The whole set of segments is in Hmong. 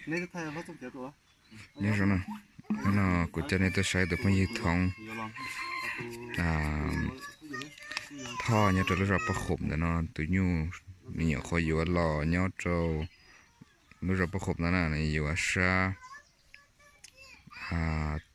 Nyob zoo no, hnub no kuv coj nej tuaj saib tus phooj ywg Thoob Thoj nyob rau lub zos Paj Khoom ntawm no. Tus nyuj nws nyuam qhuav yuav los nyob rau lub zos Paj Khoom ntawd na, nws yuav sab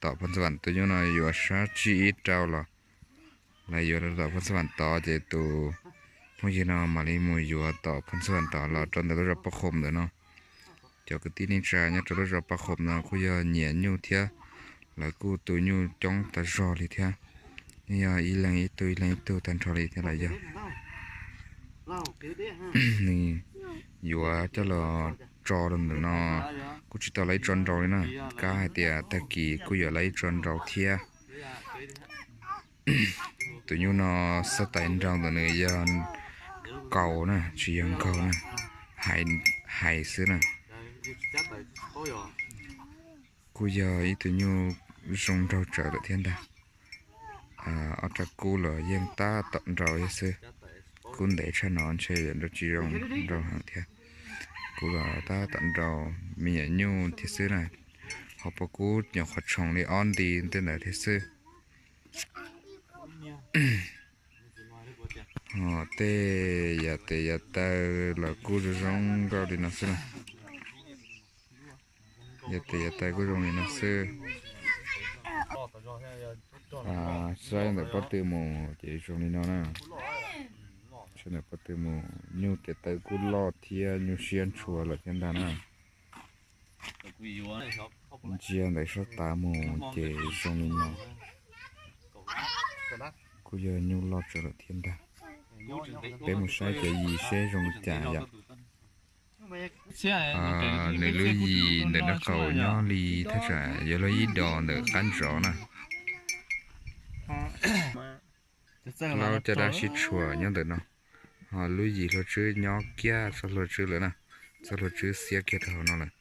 tom Phoos Xas Vam. Tus nyuj no yuav sab tsib ib rau los lawv yuav tom Phoos Xas Vam tod, ces tus phooj ywg no mam li mus yuav tom Phoos Xas Vam tod los rau ntawm lub zos Paj Khoom ntawm no. Cov kwv tij neej tsa nyob rau lub zos Paj Khoom no kuj yog nyiam nyuj thiab, lawv kuj tu nyuj coob tas zog li thiab. Yeej yog ib leeg ib tug ib leeg ib tug tag nrho li thiab los yog. Nws yuav coj los tso rau ntawm no, kuj tsis tau lawv ib tso nrau li na. Kab hais tias tag kis kuj yuav lawv ib tso nrau thiab. Tus nyuj no xab tais nrau ntawm nws yog kaus na, tsis yog nkaug na, hais xwb na. Kuj yog ib tug nyuj zoo nraug tsawv lawm thiab ntag. Ob rab kub los yeej tab tom nrau thiab xwb. Kub ntev tshaj no ntshe yuav nrau tsis zoo nraug heev thiab. Kub los tab tom nrau me nyuam nyuj thiab xwb na. Hauv paus kub nyuam qhuav tshoov li ob nti tej ntawd thiab xwb. Ho tej yam tes yam taw los kuj zoo zoo nkauj li no xwb na. Yam tes yam taw kuj zoo li no xwb. Saib ntawm pob tw mus ces zoo li no na. Saib ntawm pob tw mus, nyuj tes taw kuj loj thiab nyuj siab ntshua lawm thiab ntag na. Ntsia ntawm sab tav mus ces zoo li no. Kuj yog nyuj loj tsawv lawm thiab ntag. Peb mus saib cov yis seb zoo li cas yom. Nws lub yis ntawm nraub qaum nyob li thaj tsam yuav luag ib dos ntawm qab ntsov na. Plaub caj dab sib tshuam nyob ntawm no. Ho lub yis hlua tswb nyob kiag txoj hlua tswb lawm na. Txoj hlua tswb xiab kiag rau hauv no lawm.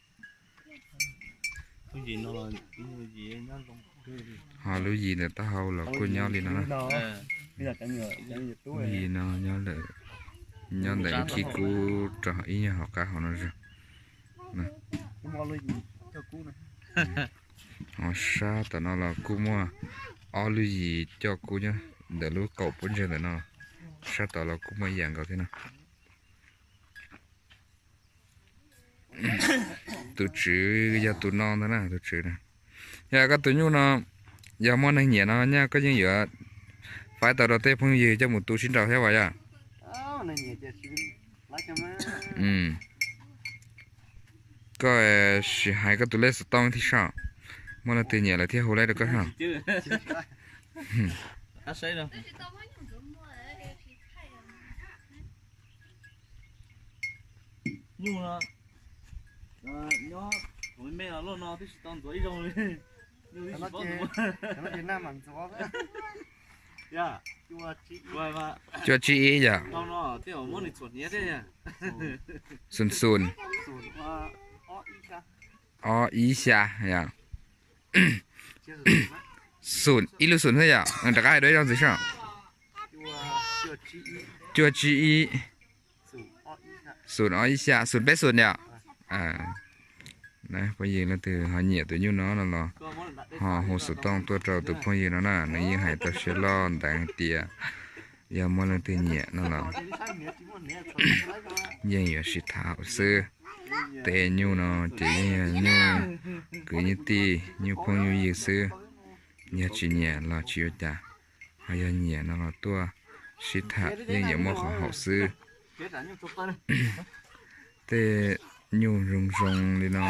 Ho lub yis ntawm taub hau los kuj nyob li no na. Lub yis no nyob ntawm khib kub rau ib nyuag hauv qab hauv no zog. Ho sab tom no los kuj muaj ob lub yis coj kub nyob ntawm lub kaum pub ntsa ntawm no. Sab tod los kuj muaj ib yam nkaus thiab no. Tus tswv yog tus no ntag na, tus tswv na. Yog koj tus nyuj no, yog muaj neeg nyiam no nyaj koj yeej yuav faib tau rau tej phooj ywg coj mus tu sib nraus thiab as yom? Koj sim hais koj tus lej xov tooj thiab saib, muaj leej twg nyiam lawm thiaj hu lej rau koj saib. Nyuj no nyob thaum me me los loj no twb tsis tau ntxuav ib zaug li. Nyuj twb tsis paub ntxuav. Cuaj tsib ib yom. Xum xum. Ob ib xya yom. Xum, ib lub xum xwb yom. Rov qab hais dua ib zaug ntxiv saib. Cuaj tsib ib, xum ob ib xya, xum peb xum yom. Phooj ywg leej twg ho nyiam tus nyuj no no los ho hu xov tooj tuaj rau tus phooj ywg no na, nws yeej hais tau siab loj ntev hais tias yog muaj leej twg nyiam no los yeej yuav sib tham haum xwb. Tej nyuj no ces yeej yog nyuj kwv nyuj tij, nyuj phooj nyuj ywg xwb. Yog tsis nyiam los tsis ua cas, ho yog nyiam no los tuaj sib tham yeej yuav muaj qhov haum xwb. Tej nyuj zoo zoo li no,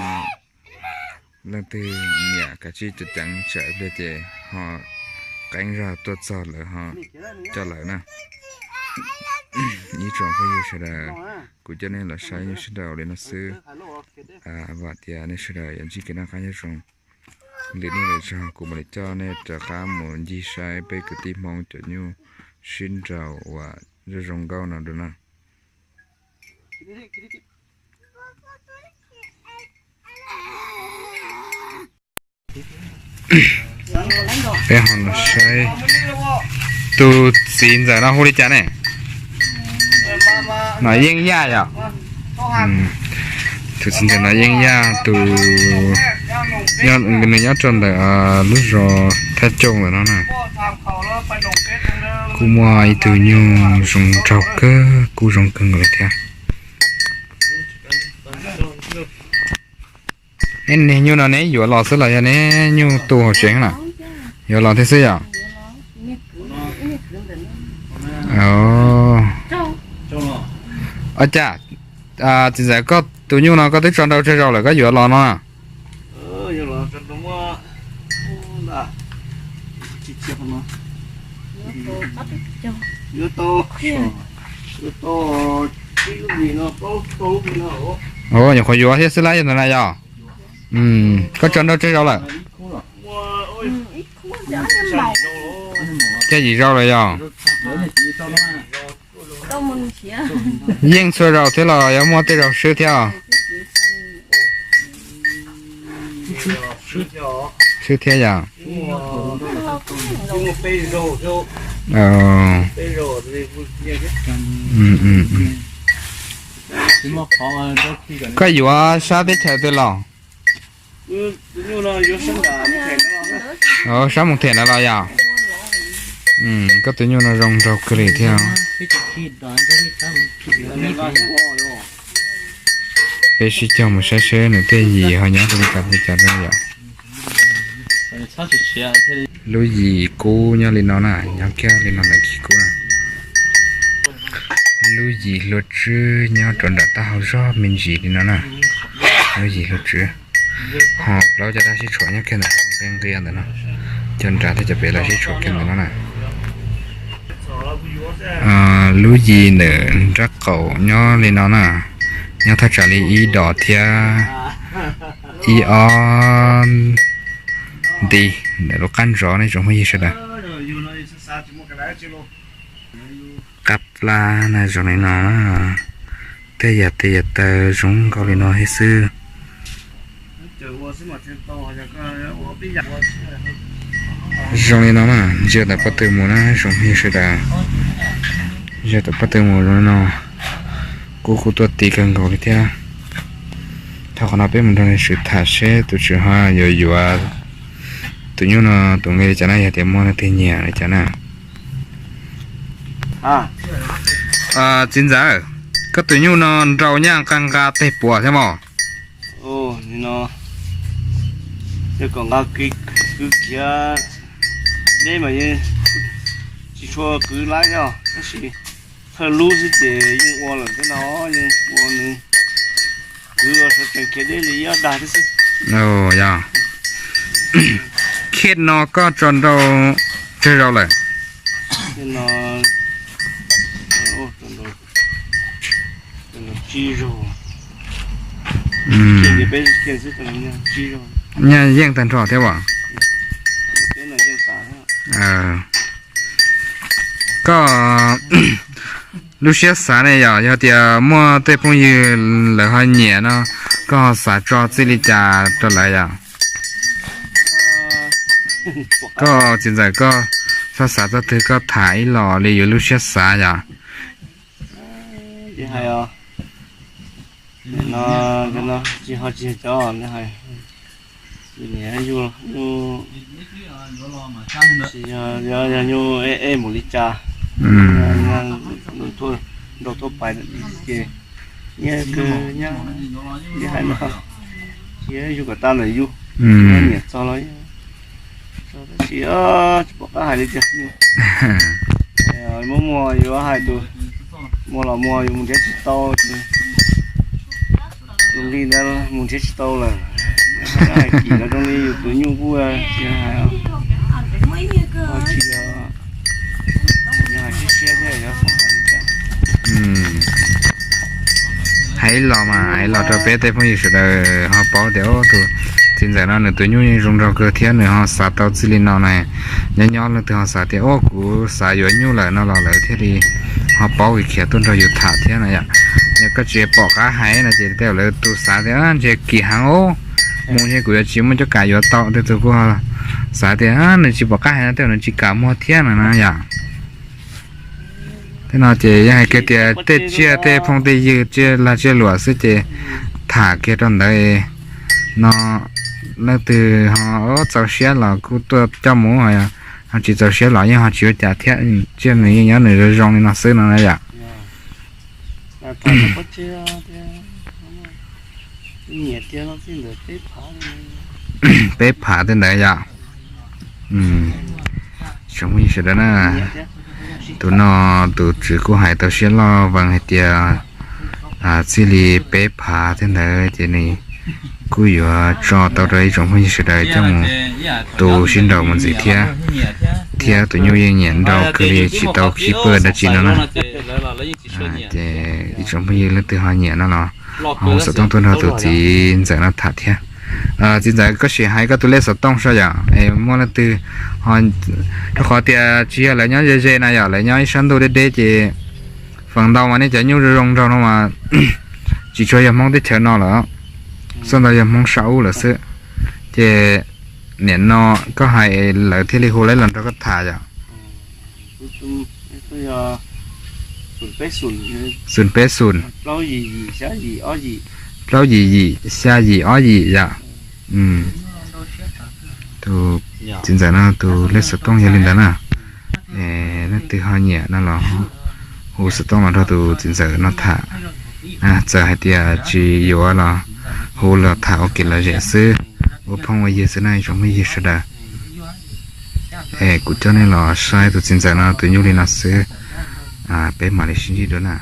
leej twg nyiam kav tsij ceev tsam ib pliag ces ho qeeb zog tuaj txog lawv ho coj lawm na. Ib tsoom phooj ywg sawv daws, kuv coj nej los saib nyuj sib nraus li no xwb. Vam tias nej sawv daws yuav ntsib kev noj qab nyob zoo. Ntim nej lawm tso, kuv mam li coj nej rov qab mus ncig saib peb kwv tij Hmoob cov nyuj sib nraus uas zoo zoo nkauj no dua na. Peb ho los saib tus txiv ntxawm no hu li cas ne? No Yeej Yaj yom. Tus txiv ntxawm no yeej yog tus, nws nyob rau ntawm lub zos Thaj Cooj ntawm no na. Kuj muaj ib tug nyuj zoo nraug kawg, kuj zoo kawg nkaus li thiab. Neb niag nyuj no neb yuav los xwb los yog neb nyuj tu hauv tsev na? Yuav los thiab xwb yom? Ua cas txiv ntxawm koj tus nyuj no koj twb tso nrau tsawg zaus lawm koj yuav los no na? Nyuam qhuav yuav thiab xwb lab yog ntawd na yog? Koj tso nrau tsawg zaus lawm? Caj yim zaus lawm yog? Yeej txhua zaus thiab los yuav muaj tej zaus swb thiab? Swb thiab yog? Koj yuav sab teb chaws twg los? Sab Mus Them na los yog? Koj tus nyuj no zoo nraug kawg li thiab. Peb sib cog mus saib seb nws tej yim ho nyob rau li cas li cas rau yom. Lub yim kub nyob li no na, nyob kiag li no ntawm khis kub na. Lub yim hlua tswb nyob rau nram taub hau zog me ntsis li no na. Lub yim hlua tswb, ho plaub cov dab sib tshuam nyob kiag ntawm nqia ntawm no, cov nrad thiab cov pem los sib tshuam kiag ntawm no na. Lub yim ntawm nraub qaum nyob li no na, nyob thaj tsam li ib dos thiab ib ob nti ntawm lub qab ntsov ne tsoom phooj ywg sawv daws. Qab plab na zoo li no, tej yam tes yam taw zoo nkaus li no thiab xwb. Zoo li no na, ntsia tawm pob tw mus na tsoom phooj ywg sawv daws. Ntsia tawm pob tw mus zoo li no, kuj kuj tuaj ti kawg nkaus li thiab. Thaum qhov no peb mus nrog nws sib tham seb tus tswv ho yuav yuav tus nyuj no tus nqi li cas na, yog tias muaj leej twg nyiam li cas na. Txiv ntxawm, koj tus nyuj no nrau nyaj nqa nqa teg puas thiab mos? Yog kom nqa kwv kiag deb mas yeej tsis tshua kwv laib thiab, tab sis thawj lub xwb ces yeej ua lawm thiab no, yeej ua nws kwv ua sawv tsees khiav deb li ib ob dag thiab xwb. Yog, khej no koj tso nrau tsawg zaus lawm? Nyaj yeej tag nrho thiab as? Koj lub siab xav ne yom, yog tias muaj tej phooj ywg lawv ho nyiam no, koj ho xav tso txij li cas rau lawv yom? Koj txiv ntxawm koj xav xav txog twg koj tham ib los li yus lub siab xav yom? Tsis ho tsis cov hais, yus yog nyuj ej mus li cas, nrau thuaj pais ces nyiaj kawg, yus hais no, yus kom tau ntawm yus, nyiam txog los tab sis tsis pom qab hais li cas. Muaj muag yus hais tus, muag los muag yus mus nrhiav tsis tau, tus nqi ntawd mus nrhiav tsis tau lawm. Hais kim los zoo li yus tus nyuj kuj tsis hais, tsis yog hais siab siab thiab. Hais los mas hais los rau peb tej phooj ywg sawv daws ho paub tias tus txiv ntxawm no nws tus nyuj yeej zoo nraug kawg thiab nws ho xav tau txij li no na. Nyob nyob leej twg ho xav tias ua kuv xav yuav nyuj lawm no los lawv thiaj li ho paub khiav tuaj nrog yus tham thiab no yom. Yog koj tsis pom qab hais no ces tej zaum lawv tus xav tias ntshe kim heev os, mus ntshe kuv yuav tsis muaj cuab kav yuav tau, tej tus kuj xav tias nws tsis pom qab hais no tej zaum nws tsis kam muag thiab no na yom. Tej no ces yeej hais kiag tias tej tsiaj tej phooj tej ywg tsiaj lag tsiaj luam xwb ces tham tham kiag rau ntawd no, leej twg ho txaus siab los kuj tuaj coj mus, ho tsis txaus siab los yeej ho tsis ua cas thiab, tsiaj nws yeej nyob nws zoo zoo li no xwb no na yom. Peb phav tej ntawd yom. Tsoom phooj ywg sawv daws na, tus no tus tswv kuj hais tau siab loj vees hais tias txij li peb phav tej ntawd ces nws kuj yuav tso tau rau ib tsoom phooj ywg sawv daws coj mus tu sib nraus mus ntxiv thiab, thiab tus nyuj yeej nyiam nrau kawg li tsis tau khib pawg dab tsi no na. Ces ib tsoom phooj ywg leej twg ho nyiam no los ho hu xov tooj tuaj nrog tus txiv ntxawm no tham thiab. Txiv ntxawm, koj sim hais koj tus lej xov tooj saib yom, es muaj leej twg, rau qhov tias tsis yog lawv nyob ze ze na yom, lawv nyob ib sab ntuj deb deb ces feem ntau mas nej cov nyuj zoo zoo nraug no mas tsis tshua yog Hmoob teb chaws no lawm, txoj ntau yog Hmoob sab ub lawm xwb. Ces nim no koj hais lawv thiaj li hu lawv los nrog koj tham yom. Xoom peb xoom, plaub yim yim xya yim ob yim yom. Tus txiv ntxawm no tus lej xov tooj yog li ntawd na. Leej twg ho nyiam no los hu xov tooj los nrog tus txiv ntxawm no tham. Txawm hais tias tsis yuav los hu los tham ua kev lom zem xwb, ua phooj ua ywg xwb na ib tsoom phooj ywg sawv daws. Es kuv coj nej los saib tus txiv ntxawm no tus nyuj li no xwb. Peb mam li sib ntsib dua na.